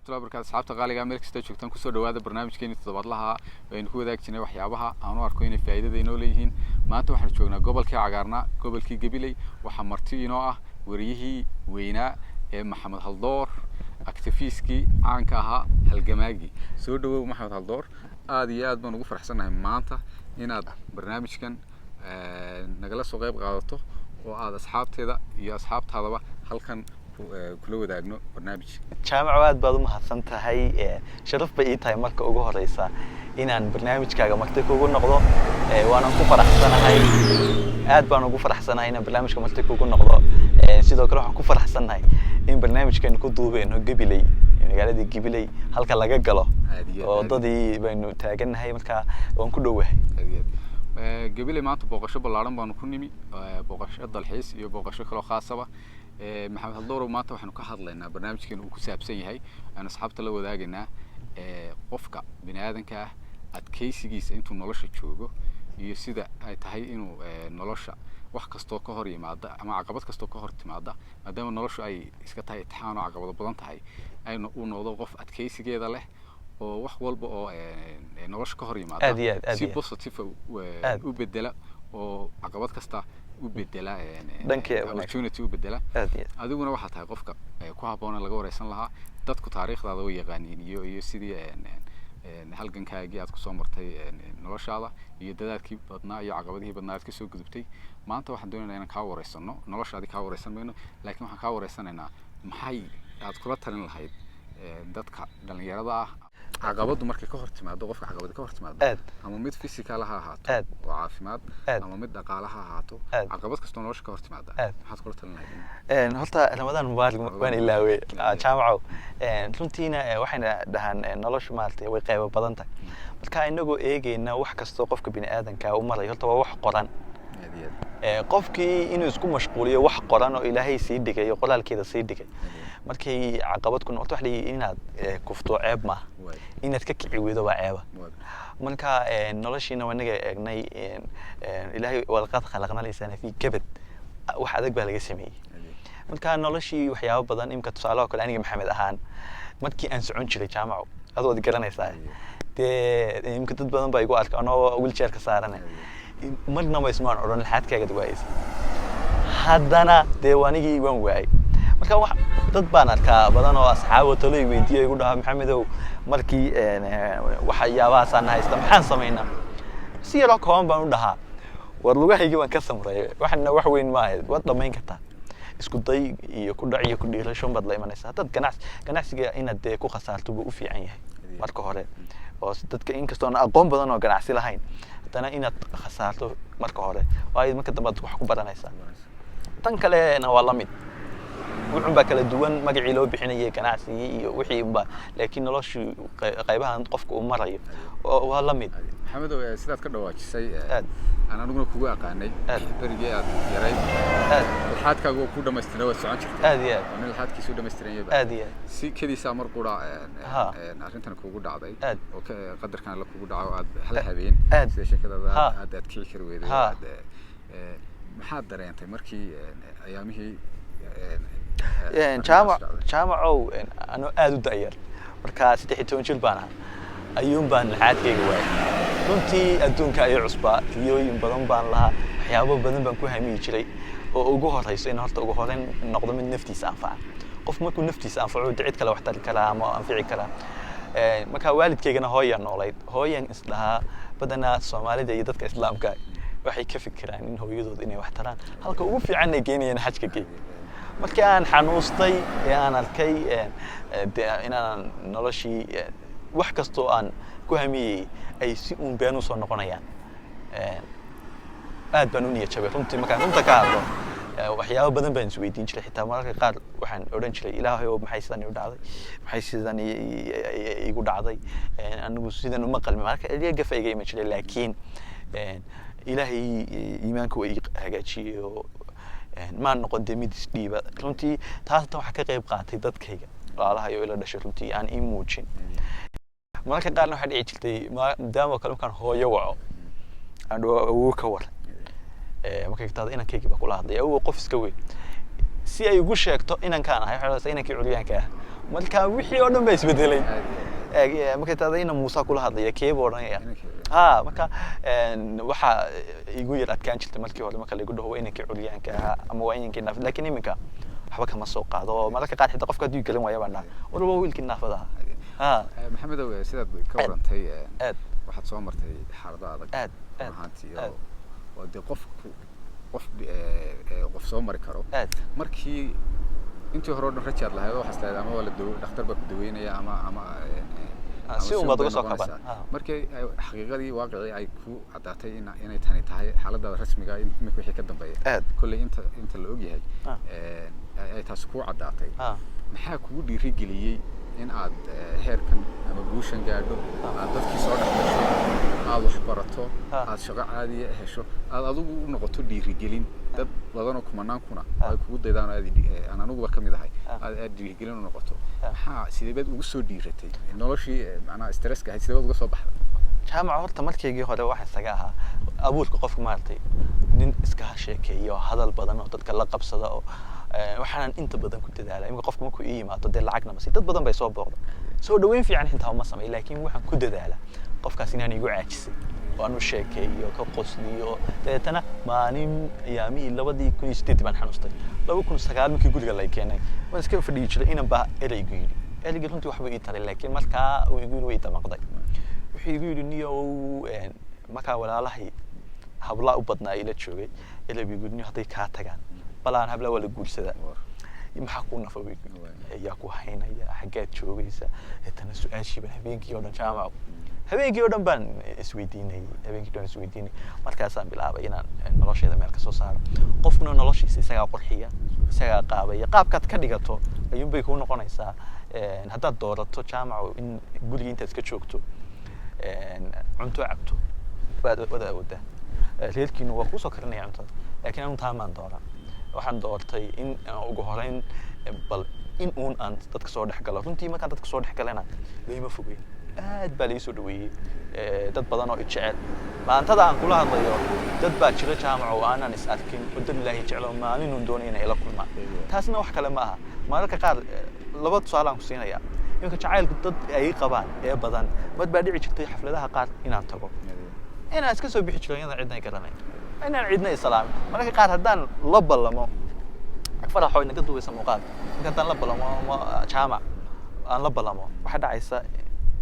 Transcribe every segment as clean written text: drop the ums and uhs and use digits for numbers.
Waraxmatullahi wabarakatu. Asxaabta qaaliga, meel kasta joogtaan, kusoo dhawaada barnaamijkeeni toddobaadlaha aynu ku wadaagi jirnay waxyaabaha aan u arko inay faa'iidada inoo leeyihiin. Maanta waxaanu joognaa gobolkii cagaarnaa, gobolkii Gabiley. Waxaa marti inoo ah wariyihii weynaa ee Maxamed Haldoor, activist-kii caanka ahaa, halgamaagii. Soo dhawow, Maxamed Haldoor. Aad iyo aad baan ugu faraxsannahay maanta inaad barnaamijkan nagala soo qayb qaadato oo aad asxaabteeda iyo asxaabtaadaba halkan kula wadaagno barnaamij. Jaamaco, aad baad u mahadsan tahay. Sharaf bay ii tahay marka ugu horeysa inaan barnaamijkaaga marti kugu noqdo. Waanan ku faraxsanahay, aad baan ugu faraxsanahay inaan barnaamijka marti kugu noqdo. Sidoo kale waxaan ku faraxsanahay in barnaamijkeenu ku duubeyno Gabiley, magaaladii Gabiley, halka laga galo Aad iyo aad, oo aad. Wadadii baynu taagannahay, marka waan ku dhowahay. Aad iyo aad. Gabiley maanta booqasho ballaaran baanu ku nimi, booqasho dalxiis iyo booqasho kaloo khaasaba. Maxamed Haldoorow, maanta waxaanu ka hadlaynaa, barnaamijkeenu uu ku saabsan yahay, aan asxaabta la wadaagaynaa qofka bini aadanka ah adkeysigiisa intuu nolosha joogo iyo sida ay tahay inuu nolosha wax kastoo ka hor yimaada ama caqabad kastoo ka hor timaada, maadaama noloshu ay iska tahay itixaan oo caqabado badan tahay, ay uu noqdo qof adkeysigeeda leh oo wax walba oo nolosha ka hor yimaada Aad iyo aad, aad si iyo aad. positive u bedela oo caqabad kasta u bedela Dhanka wanaagsan. opportunity u bedela. Aad iyo aad. Adiguna waxaa tahay qofka ku habboon ee laga wareysan lahaa. Dadku taariikhdaada way yaqaaniin iyo sidii halgankaagii aad kusoo martay noloshaada iyo dadaalkii badnaa iyo caqabadihii badnaa aad kasoo gudubtay. Maanta waxaan doonaynaa inaan kaa wareysano noloshaadii. Kaa wareysan mayno, laakiin waxaan kaa wareysanaynaa maxay aad kula talin lahayd dadka dhalinyarada ah caqabadu markay ka hor timaado, qofka caqabada ka hor timaado, ama mid physical ha ahaato oo caafimaad, ama mid dhaqaale ha ahaato, caqabad kastoo nolosha ka hor timaada, maxaad kula talin lahayd? Horta Ramadaan mubaarak, waan ilaaway. Jaamacow. Runtiina waxayna dhahaan noloshu maaragtay way qaybo badan tahay. Marka inagoo eegayna wax kastoo qofka bini aadanka u marayo, horta waa wax qoran. Aad iyo aad. Qofkii inuu isku mashquuliyo wax qoran oo Ilaahay sii dhigay oo qoraalkeeda sii dhigay, markay caqabad ku noqoto, waxa la yidhi inaad kufto ceeb maaha, inaad ka kici weydo waa ceeba. Marka noloshiina waa inaga eegnay, Ilaahay walaqad khalaqna al-insaana fi kabad, wax adag baa laga sameeyey. Aad iyo aad. Marka noloshii waxyaabo badan, imika tusaale oo kale, aniga Maxamed ahaan markii aan socon jiray, Jaamaco, adoo ad garanaysaa dee, imika dad badan baa igu arka anoo wheelchair-ka saaran, marnaba ismaan odhan laxaadkaagad waayeysa. Haddana dee anigii waan waayay. Marka wax dad baan arkaa badan oo asxaabo talo i weydiiyo, igu dhahaa: "Maxamedow, markii waxyaabahaasaan haysta maxaan samaynaa?" Si yaroo kooban baan u dhahaa: "War, lugahaygii baan ka samreeyay, waxna wax weyn maaha, waad dhamayn kartaa. Isku day iyo ku dhac iyo ku dhiirasho baad la imanaysaa." Haddaad ganacsiga inaad dee ku khasaarto buu u fiican yahay marka hore, oo dadka inkastoon aqoon badan oo ganacsi lahayn, haddana inaad khasaarto marka hore, waayo marka dambe aad wax ku baranaysaa. Tan kalena waa la mid, wuxun baa kala duwan magacii loo bixinayay ganacsigii iyo wixii unba, laakiin noloshu qaybahan qofka uu marayo waa la mid. Maxamedow, sidaad ka dhawaajisay, Aad. aan aniguna kugu aqaanay berigii aad yarayd, laxaadkaagu waa ku dhamaystiran, waad socon jirtay. Aad iyo aad. Oo nin laxaadkiisu dhamaystiran yahay. Aad iyo aad. Si kediisaa mar qura arrintan kugu dhacday oo qadarkan alla kugu dhaco, aad hal habeen sida sheekadaada aad aad kici kari weyday, aad maxaad dareentay markii ayaamihii arrintaas Jaamac dhacday? Jaamacow, anoo aad u da'yar marka, 13 jir baan ahaa, ayuun baan laxaadkayga waayay. Runtii adduunka ayay cusbaa, riyooyin badan baan lahaa, waxyaabo badan baan ku hamiyi jiray, oo ugu horeyso in horta ugu horeyn noqdo mid naftiisa anfaca. Qof markuu naftiisa anfaco, cid kale wax tari karaa ama anfici karaa. Marka waalidkaygana hooyaan noolayd, hooyan isdhahaa. Badanaa Soomaalida iyo dadka Islaamka waxay ka fikiraan in hooyadooda inay wax taraan, halka ugu fiican ay geynayaan xajka gey. Markii aan xanuustay ee aan arkay dee inaanan noloshii wax kastoo aan ku hamiyey ay si uun been usoo noqonayaan, aad baan u niyad jabay runtii. Markaan runta ka hadlo, waxyaabo badan baan isweydiin jiray. Xitaa mararka qaar waxaan odhan jiray: "Ilaahay oo, maxay sidan igu dhacday? Maxay sidan igu dhacday? Anigu sidan uma qalmi." Marka erya gafa iga iman jiray, laakiin Ilaahay iimaanka waa ii hagaajiyey oo maan noqon dee mid isdhiiba runtii. Taasna waxaa ka qayb qaatay dadkayga walaalaha iyo ila dhashay, runtii aan ii muujin. Mararka qaarna waxaa dhici jirtay, maadaama kale markaan hooyo waco, aan dhaho: "Awow, ka war?" Markay taado "Inankaygii baa kula hadlaya, awow, qof iska weyn," si ay ugu sheegto inankaan ahay, waxay odhanaysaa: "Inankii curyaanka ah Marka wixii oo dhan baa isbedelay. Aad iyo aad. Markay taada ina Muuse kula hadlaya, keeba odhanaya. Inankii. Ha, marka waxaa igu yar adkaan jirtay markii hore marka laigu dhaho waa inankii curyaanka ahaa ama waa inankii naafad, laakiin iminka waxba kama soo qaado. Mararka qaar xitaa qofka hadduu garan waaya baan dhaha, war waa wiilkii naafada ahaa. Ha. Maxamedow, sidaad ka Aad. warantay, Aad. waxaad soo martay xaalado adag Aad, run aad, ahaantii, aad. oo dee qofku qof qof soo mari karo. Aad. Markii intii hore oo dhan rajaad lahayd oo waxaas lahayd ama waa la dawo, dhakhtar baa ku daweynaya ama ama si un baad bay uga soo kaban. noqonaysaa. Ah. Markii ay xaqiiqadii waaqicii ay ku caddaatay in inay tani tahay xaaladaada rasmiga ah imika wixii ka dambeeya, Aad. kolley inta la ogyahay, ay taasi kuu caddaatay, maxaa kugu dhiirigeliyey in aad heerkan ama guushan gaadho, aad dadkii soo dhex gasho, aad wax barato, aad shaqo caadiya hesho, aad adigu u noqoto dhiirigelin dad badan oo kumanaan kuna ay kugu daydaan oo aad aan aniguba ka mid ahay, aad dhiirigelin u noqoto? Maxaa, sidee baad ugu soo dhiiratay noloshii, macnaha stresska ahayd, sidee baad uga soo baxday? Jaamaca, horta markaygii hore waxa isaga ahaa abuurka qofka, maaragtay, nin iska sheekeeyo, hadal badan oo dadka la qabsada, oo waxaanan inta badan ku dadaala imika qofka markuu ii yimaado dee lacagna ma si dad badan bay soo booqda, soo dhaweyn fiican xitaa uma sameeyo, laakiin waxaan ku dadaalaa qofkaas inaan igu caajisin oo aan u sheekeeyo, ka qosliyo. Dabeetana maalin ayaamihii 2008 baan xanuustay, 2009 markii guriga lay keenay waan iska fadhiyi jiray, inan baa ereygu yidhi. Ereygii runtii waxbuu ii taray, laakiin markaa uu igu yidhi way damaqday. Wuxuu igu yidhi, niyow, markaa walaalahay hablaa u badnaa ila joogay, erey buu igu yidhi, niyow, hadday kaa tagaan balaan hablaa waa la guursadaa, maxaa kuu nafa? Buu igu yidhi. Yaa ku haynaya? Xaggaad joogaysa? Deetana su-aashii baan habeenkii oo dhan, Jaamaco, habeenkii oo dhan baan isweydiinayay, habeenkii dhan isweydiinayay. Markaasaan bilaabay inaan nolosheeda meel kasoo saaro. Qofkuna noloshiisa isagaa qurxiya, isagaa qaabaya, qaabkaad ka dhigato ayuunbay kuu noqonaysaa. Haddaad doorato, Jaamaco, in guriga intaad iska joogto, cunto cabto, waad awoodaa. Reerkiinu waa kuusoo karinaya cuntada, laakiin anu taamaan dooran. Waxaan doortay in aan ugu horeyn bal in uun aan dadka soo dhex galo. Runtii markaan dadka soo dhex galana layma fogeyn, aad baa laii soo dhaweeyey. Dad badan oo i jecel maantada aan kula hadlayo dad baa jira, Jaamaco, oo aanan is arkin oo dad Ilaahay jecel oo maalinun doonay inay ila kulmaan. Taasna wax kale ma aha. Mararka qaar laba tusaale aan ku siinaya. Iminka jacaylku dad ay qabaan ee badan, mad baa dhici jirtay xafladaha qaar inaan tago, inaan iska soo bixi jiro iyadaan cidna garanayn, inaan cidna islaamin. Mararka qaar haddaan la ballamo Farax oo inaga duubeysa muuqaalka, marka haddaan la ballamo ama Jaamac aan la ballamo, waxaa dhacaysa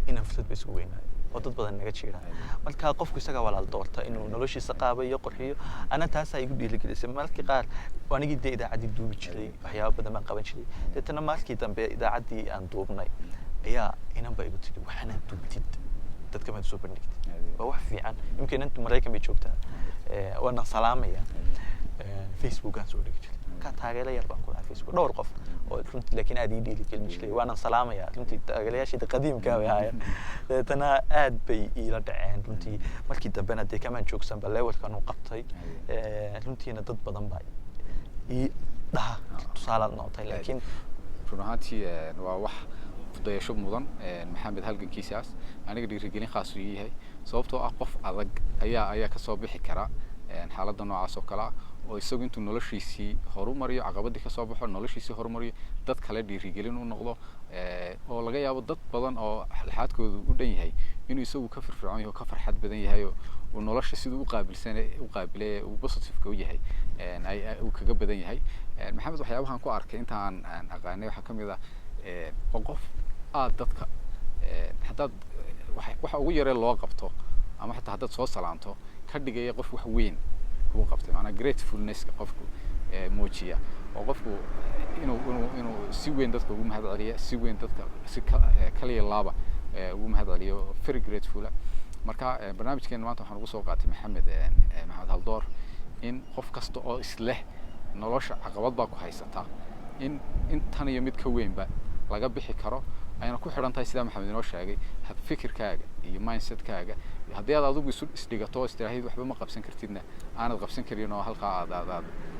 inaan fursad ba isugu weynaayo oo dad badan naga jiiraan. Marka qofku isagaa walaal doorta inuu noloshiisa qaabayo, qurxiyo. Ana taasaa igu dhiirigelisay. Markii qaar anigii dee idaacaddii duubi jiray, waxyaabo badan baan qaban jiray. Deetana markii dambe idaacaddii aan duubnay ayaa inan baa igu tiri, waxaana duubtid dadka maad soo bandhigtid, waa wax fiican. Imika inantu Maraykan bay joogtaa, waana salaamaya. Facebookaan soo dhigi jiray, markaa taageero yar baan ku lahaa Facebook, dhowr qof oo runtii laakiin aad ii dhiirigelin jiray, waanan salaamaya runtii. Taageerayaashayda qadiimkaa bay ahaayeen. Dabeetana aad bay iila dhaceen runtii. Markii dambena dee kamaan joogsan ba levelkan u qabtay. Runtiina dad badan baa ii dhaha tusaalaad noqotay, laakiin Run ahaantii waa wax dayasho mudan Maxamed halgankiisaas. Aniga dhiirigelin khaas uu yahay, sababtoo ah qof adag ayaa kasoo bixi kara xaaladda noocaas oo kale ah, oo isagu intuu noloshiisii horumariyo, caqabadii kasoo baxo, noloshiisii horumariyo, dad kale dhiirigelin u noqdo, oo laga yaabo dad badan oo laxaadkoodu u dhan yahay inuu isagu ka firfircoon yahay oo ka farxad badan yahay, oo uu nolosha siduu u qaabilsan u qaabilay uu positive-ka u yahay uu kaga badan yahay. Maxamed, waxyaabahan ku arkay inta aan aqaanay waxaa kamid ah oo qof aad dadka haddaad waxa ugu yaree loo qabto ama xataa haddaad soo salaanto ka dhigaya qof wax weyn kuu qabtay, macnaa gratefulnesska qofku muujiya, oo qofku inuu si weyn dadka ugu mahad celiya, si weyn dadka si kaliya laaba ugu mahad celiyo, very grateful ah. Marka barnaamijkeena maanta waxaan ugu soo qaatay Maxamed, Maxamed Haldoor, in qof kasta oo isleh nolosha caqabad baa ku haysataa, in intan iyo mid ka weynba laga bixi karo, ayna ku xidhan tahay sidaa Maxamed inoo sheegay hab fikirkaaga iyo mindsetkaaga. Haddii aad adigu isu isdhigato oo istiraahid waxba ma qabsan kartidna, aanad qabsan karin oo halkaa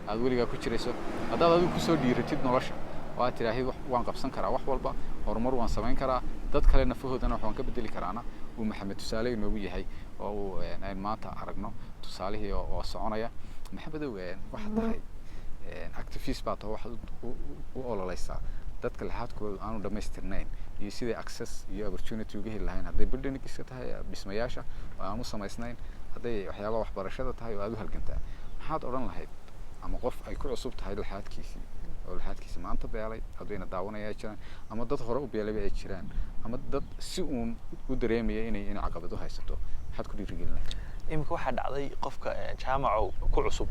aad weligaa ku jirayso. Haddaad adigu kusoo dhiiratid nolosha oo aad tiraahid waan qabsan karaa wax walba, horumar waan samayn karaa, dad kale nafahoodana wax waan ka bedeli karaana, uu Maxamed tusaale inoogu yahay oo uu aynu maanta aragno tusaalihii oo soconaya. Maxamedow, waxaad tahay activist baa tahay, waxaad u ololeysaa Dadka laxaadkooda aanu dhamaystirnayn iyo siday access iyo opportunity uga heli lahayn, hadday buildingska tahay, dhismayaasha oo aan u samaysnayn, hadday waxyaabaha waxbarashada tahay oo aad u halgantaa, maxaad odhan lahayd? Ama qof ay ku cusub tahay laxaadkiisii oo laxaadkiisi maanta beelay haddayna daawanaya ay jiraan, ama dad hore u beelayba ay jiraan, ama dad si uun u dareemaya inay caqabad u haysato, maxaad ku dhiirigelin lahayd? Iminka waxaa dhacday qofka jaamaco ku cusub,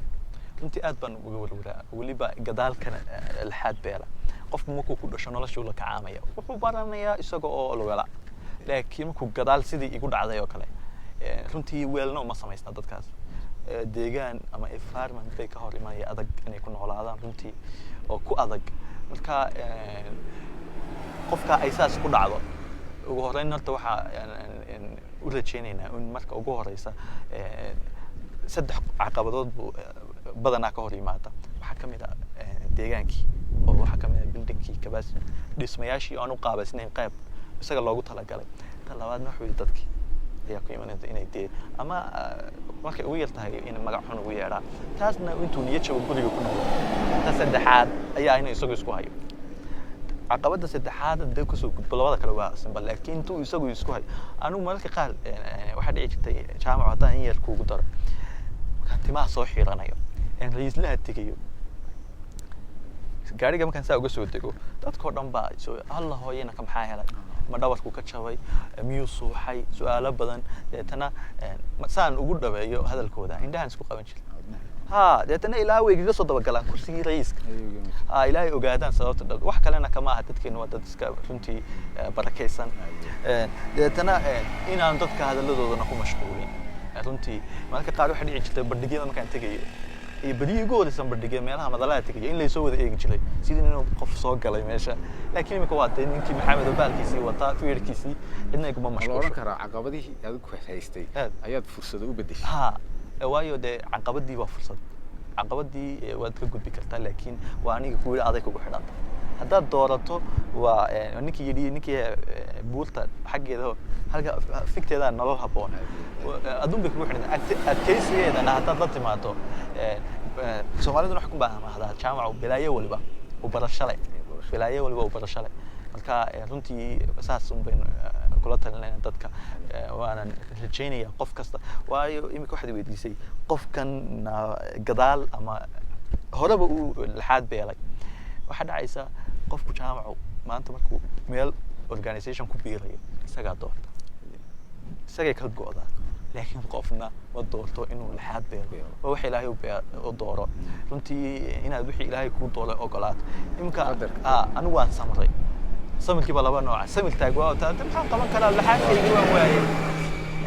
runtii aad baan uga warwaraa, weliba gadaalkana laxaad beela. Qofku markuu ku dhasho noloshuu la kacaamaya, wuxuu baranayaa isaga oo lugala, laakiin markuu gadaal sidii igu dhacday oo kale, runtii weelna uma samaysna dadkaas. Deegaan ama environment bay ka hor imanaya adag inay ku noolaadaan runtii oo ku adag. Marka qofka ay saas ku dhacdo, ugu horreyn horta waxaa u rajaynaynaa in marka ugu horeysa saddex caqabadood buu badanaa ka hor yimaada. Waxaa ka mid ah deegaankii, oo waxaa ka mid ah buildingkii, capacity dhismayaashii aan u qaabaysnayn qayb isaga loogu talagalay. Ta labaadna waxa weeye dadkii ayaa ku imanaysa inay dee ama markay ugu yar tahay in magac xun ugu yeedhaan, taasna intuu niyad jabo guriga ku noqdo. Ta saddexaad ayaa inuu isagu isku hayo. Caqabadda saddexaad hadee kusoo gudbo, labada kale waa simple, laakiin intuu isagu isku hayo. Anigu mararka qaar waxaa dhici jirtay, Jaamac, haddaan in yar kuugu daro, markaan timaha soo xiiranayo een ra'iislaha tegayo, gaariga markaan saa uga soo dego, dadkoo dhan baa soo alla hooyana ka maxaa helay, ma dhabarku ka jabay, miyuu suuxay, su-aalo badan. Deetana saan ugu dhaweeyo hadalkooda indhahaan isku qaban jiray. Ha, deetana ilaa way igaga soo dabagalaan kursigii ra'iiska, ha ilaahay ogaadaan sababta dhab wax kalena kama aha. Dadkeenu waa dad iska runtii barakaysan. Deetana inaan dadka hadalladoodana ku mashquulin. Runtii mararka qaar waxaa dhici jirtay bandhigyada markaan tegayo iyo beriyii ugu horeysan bandhigya meelaha madalaha tegayo in laysoo wada eegi jiray sidii inuu qof soo galay meesha, laakiin imika waa dee ninkii Maxamed oo baalkiisii wataa feerkiisii, cidna iguma Ma la odhan mashquulsho. karaa caqabadihii adigu haystay Aad. ayaad fursado u bedeshay? Ha, waayo dee caqabadii waa fursad. Caqabadii waad ka gudbi kartaa, laakiin waa aniga ku yidhi aday kugu xidhanta haddaad doorato. Waa ninkii yidhi ninkii buurta xaggeeda halka figteeda nolol habboon adduun bay kugu xidhan. Adkaysigeedana haddaad la timaado, Soomaaliduna waxay ku baahmahdaa, Jaamacu, bilaayo waliba u barashale, bilaayo waliba u barashale. Marka runtii saas un baynu kula talinayna dadka. Waanan rajaynaya qof kasta, waayo imika waxaad weydiisay qofkan gadaal ama horeba uu laxaad beelay. Waxaa dhacaysa qofku, Jaamacu, maanta markuu meel organization ku biirayo isagaa doorta, isagay ka go'daa, laakiin qofna ma doorto inuu laxaad beelo. Waa wax Ilaahay u dooro. Runtii inaad wixii Ilaahay kuu dooray ogolaato. Iminka Qadarka. Anigu waan samray. Samirkii baa laba nooca. Samir taag waa taa maxaan qaban karaa, laxaadkaygii waan waayay.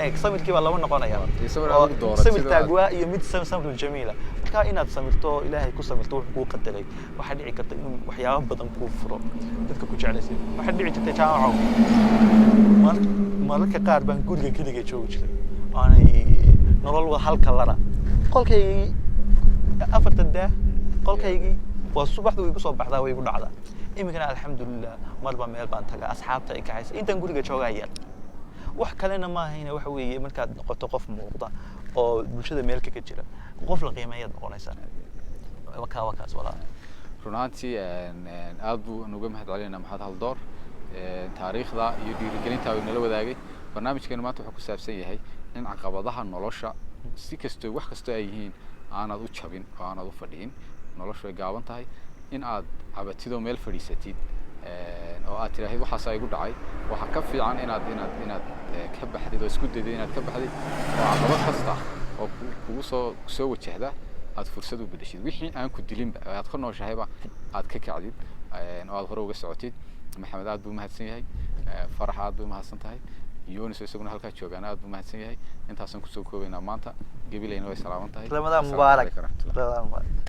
Eeg, samirkii baa laba noqonaya. Iyo samir Oo adigu dooratay samir sidoo taag waa iyo mid samrun jamiila. Marka inaad samirto, Ilaahay ku samirto wuxuu kuu qadaray, waxaa dhici karta inuu waxyaabo badan kuu furo, dadka ku jeclaysa. Waxaa dhici jirtay, Jaamacow, mararka qaar baan guriga keligay joogi jiray, aanay nolol wada halka lara qolkaygii afarta daah qolkaygii waa subaxda way igu soo baxdaa, way igu dhacdaa. Iminkana alxamdulilah, marba meel baan tagaa, asxaabta ay kaxaysa, intaan guriga joogaa yar. Wax kalena maahayna, waxa weeye markaad noqoto qof muuqda oo bulshada meel kaga jira, qof la qiimeeyaad noqonaysaa. Wakaa wakaas walaa. Run ahaantii aad buu nuga mahad celinayna Maxamed Haldoor taariikhda iyo dhiirigelinta uu nala wadaagay. Barnaamijkeenu maanta wuxuu ku saabsan yahay in caqabadaha nolosha si kastoo wax kastoo ay yihiin aanad u jabin oo aanad u fadhiyin. Noloshu way gaaban tahay. In aad cabatidoo meel fadhiisatid oo aad tidhaahid waxaasaa igu dhacay, waxaa ka fiican inaad ka baxdid oo isku daydid inaad ka baxdid oo caqabad kasta oo kugu soo wajahda aad fursad u bedeshid. Wixii aan ku dilinba oo aad ka nooshahayba aad ka kacdid oo aad hore uga socotid. Maxamed aad buu mahadsan yahay. Farax aad buu mahadsan tahay. Yunis oo isaguna halkaa joogaana aad buu mahadsan yahay. Intaasaan kusoo koobaynaa maanta. Gabilayna way salaaman tahay. Ramadaan Assalaamu mubaarak. calaykum waraxmatullah. Ramadaan mubaarak.